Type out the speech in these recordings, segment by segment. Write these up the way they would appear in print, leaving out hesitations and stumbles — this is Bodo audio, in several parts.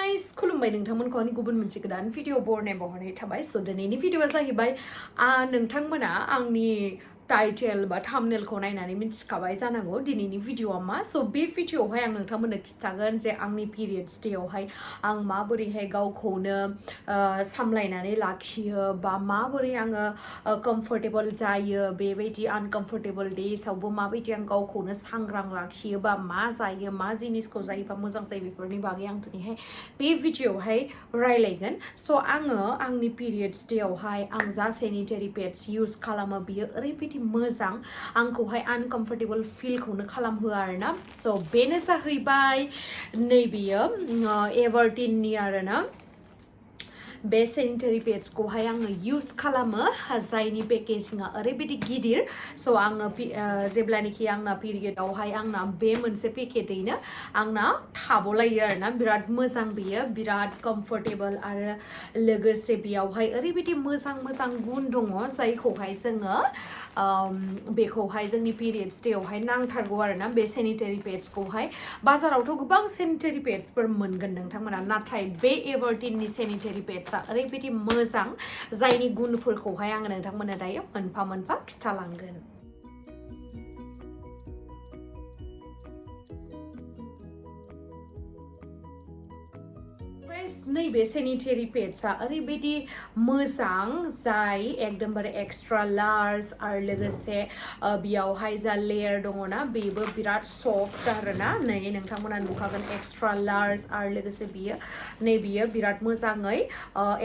guys, खुलुमबाय नोंथांमोनखौ आंनि गुबुन मोनसे गोदान भिडिअ बरनाय बहरनाय थाबाय सो दिनैनि भिडिअआ जाहैबाय नोंथांमोना आंनि टाइटेल बा थाम्बनेलखौ नायनानै मिथिखाबाय जानांगौ दिनैनि भिडिअआ मा सो बे भिडिअआवहाय आं नोंथांमोननो खिथागोन जे आंनि पिरियड्स डेआवहाय आं माबोरैहाय गावखौनो सामलायनानै लाखियो बा माबोरै आङो कम्फर्टेबल जायो बेबायदि आनकम्फर्टेबल डेसआवबो माबायदि आं गावखौनो सांग्रां लाखियो बा मा जायो मा जिनिसखौ जायोबा मोजां जायो बेफोरनि बागै आं दिनैहाय बे भिडिअआवहाय रायलायगोन सो आङो आंनि पिरियड्स डेआवहाय आं जा सेनिटारि पेड्स इउज खालामो बियो ओरैबायदि मोजां आंखौहाय आनकम्फर्टेबल फिलखौनो खालामहोआ आरोना सो बेनो जाहैबाय नैबेयो everteenनि आरोना बे सेनिटारि पेड्सखौहाय आङो इउज खालामो जायनि पेकेजिंआ ओरैबायदि गिदिर सो आङो जेब्लानोखि आंना पिरियडआवहाय आंना बे मोनसे पेकेटैनो आंना थाबलायो आरोना बिराद मोजां बेयो बिराद कम्फर्टेबल आरो लोगोसे बेयावहाय ओरैबायदि मोजां मोजां गुन दङ जायखौहाय जोङो बेखौहाय जोंनि पिरियड्स डेआवहाय नांथारगौ आरोना बे सेनिटारि पेड्सखौहाय बाजारावथ' गोबां सेनिटारि पेड्सफोर मोनगोन नोंथांमोना नाथाय बे everteenनि सेनिटारि पेड्सआ ओरैबायदि मोजां जायनि गुनफोरखौहाय आङो नोंथांमोननो दायो मोनफा मोनफा खिथालांगोन नैबे सेनिटारि पेड्सआ ओरैबायदि मोजां जाय एकदमबारे एक्सट्रा लार्ज आरो लोगोसे बेयावहाय जा लेयार दङना बेबो बिराद सफ्ट आरोना नै नोंथांमोना नुखागोन एक्सट्रा लार्ज आरो लोगोसे बियो बिराद मोजाङै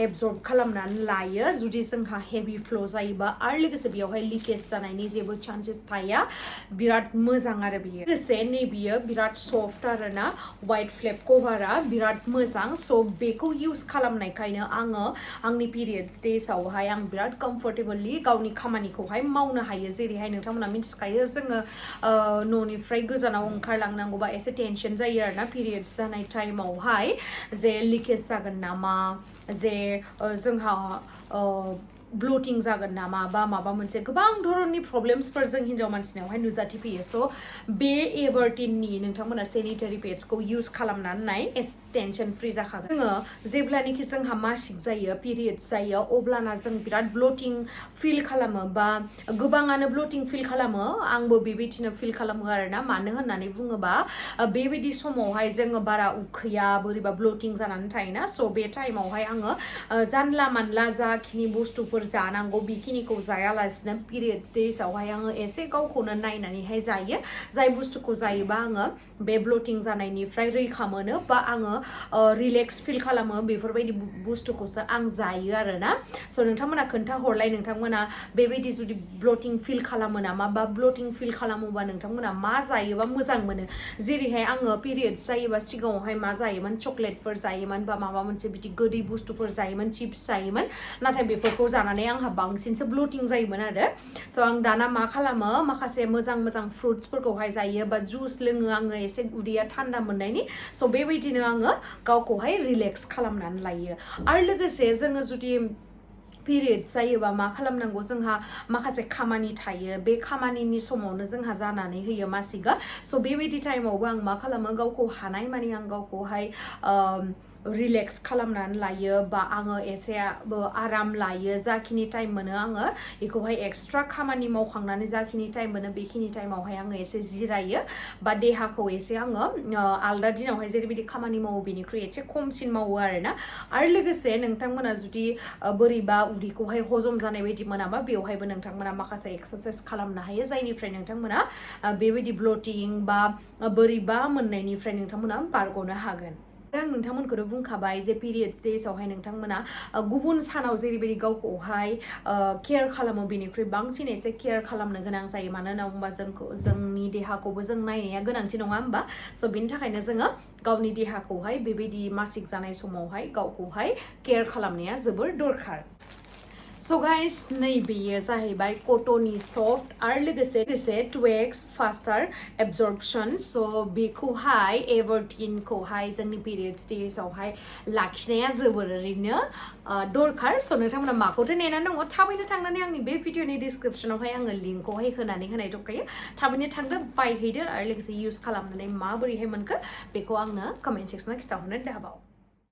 एबजर्ब खालामनानै लायो जुदि जोंहा हेभि फ्ल' जायोबा आरो लोगोसे बेयावहाय लिकेज जानायनि जेबो चान्सेस थाया बिराद मोजां आरो बियो लोगोसे नैबियो बिराद सफ्ट आरोना वाइट फ्लेप कभारा बिराद मोजां सो बेखौ इउज खालामनायखायनो आङो आंनि पिरियड्स डेसआवहाय आं बिराद कम्फर्टेबलि गावनि खामानिखौहाय मावनो हायो जेरैहाय नोंथांमोना मिथिखायो जोङो न'निफ्राय गोजानाव ओंखारलांनांगौबा एसे टेनसन जायो आरोना पिरियड्स जानाय टाइमावहाय जे लिकेज जागोन नामा जे जोंहा ब्लटिं जागोन नामा बा माबा मोनसे गोबां धरननि प्रब्लेम्सफोर जों हिन्जाव मानसिनावहाय नुजाथिफैयो सो बे everteenनि नोंथांमोना सेनिटारि पेड्सखौ इउज खालामनानै नाय एसे टेनसन फ्रि जाखागोन जोङो जेब्लानोखि जोंहा मासिक जायो पिरियड्स जायो अब्लाना जों बिराद ब्लटिं फिल खालामो बा गोबाङानो ब्लटिं फिल खालामो आंबो बेबायदिनो फिल खालामो आरोना मानो होननानै बुङोबा बेबायदि समावहाय जोङो बारा उखैया बोरैबा ब्लटिं जानानै थायोना सो बे टाइमावहाय आङो जानला मानला जाखिनि बुस्थुफोर जानांगौ बेखिनिखौ जायालासिनो पिरियड्स डेसआवहाय आङो एसे गावखौनो नायनानैहाय जायो जाय बुस्थुखौ जायोबा आङो बे ब्लटिं जानायनिफ्राय रैखा मोनो बा आङो रिलेक्स फिल खालामो बेफोरबायदि बुस्थुखौसो आं जायो आरोना सो नोंथांमोना खोन्थाहरलाय नोंथांमोना बेबायदि जुदि ब्लटिं फिल खालामो नामा बा ब्लटिं फिल खालामोबा नोंथांमोना मा जायोबा मोजां मोनो जेरैहाय आङो पिरियड्स जायोबा सिगाङावहाय मा जायोमोन चकलेटफोर जायोमोन बा माबा मोनसे बिदि गोदै बुस्थुफोर जायोमोन चिप्स जायोमन नाथाय बेफोरखौ जानानै आंहा बांसिनसो ब्लटिं जायोमोन आरो सो आं दाना मा खालामो माखासे मोजां मोजां फ्रुट्सफोरखौहाय जायो बा जुस लोङो आङो एसे उदैया थान्दा मोननायनि सो बेबायदिनो आङो गावखौहाय रिलेक्स खालामनानै लायो आरो लोगोसे जोङो जुदि पिरियड्स जायोबा मा खालामनांगौ जोंहा माखासे खामानि थायो बे खामानिनि समावनो जोंहा जानानै होयो मासिकआ सो बेबायदि टाइमावबो आं मा खालामो गावखौ हानाय मानि आं गावखौहाय रिलेक्स खालामनानै लायो बा आङो एसे आराम लायो जाखिनि टाइम मोनो आङो बेखौहाय एक्सट्रा खामानि मावखांनानै जाखिनि टाइम मोनो बेखिनि टाइमावहाय आङो एसे जिरायो बा देहाखौ एसे आङो आलदा दिनावहाय जेरैबायदि खामानि मावो बेनिख्रुइ एसे खमसिन मावो आरोना आरो लोगोसे नोंथांमोना जुदि बोरैबा उदैखौहाय हजम जानाय बायदि मोनाबा बेवहायबो नोंथांमोना माखासे एक्सारसाइज खालामनो हायो जायनिफ्राय नोंथांमोना बेबायदि ब्लटिं बा बोरैबा मोननायनिफ्राय नोंथांमोना बारग'नो हागोन आं नोंथांमोनखौनो बुंखाबाय जे पिरियड्स डेसआवहाय नोंथांमोना गुबुन सानाव जेरैबायदि गावखौहाय केयार खालामो बेनिख्रुइ बांसिन एसे केयार खालामनो गोनां जायो मानो होनना बुङोबा जोंनि देहाखौबो जों नायनाया गोनांथि नङा होमबा सो बेनि थाखायनो जोङो गावनि देहाखौहाय बेबायदि मासिक जानाय समावहाय गावखौहाय केयार खालामनाया जोबोर दरखार सो गाइस नैबेयो जाहैबाय कटननि सफ्ट आरो लोगोसे 2x फास्टार एबजर्बसन सो बेखौहाय everteenखौहाय जोंनि पिरियड्स डेसआवहाय लाखिनाया जोबोरैनो दरखार सो नोंथांमोना माखौथो नेनानै दङ थाबैनो थांनानै आंनि बे भिडिअनि डिसक्रिपसनावहाय आङो लिंकखौहाय होनानै होनाय दंखायो थाबैनो थांदो बायहैदो आरो लोगोसे इउज खालामनानै माबोरैहाय मोनखो बेखौ आंनो कमेन्ट सेक्सनाव खिथाहरनो दाबाव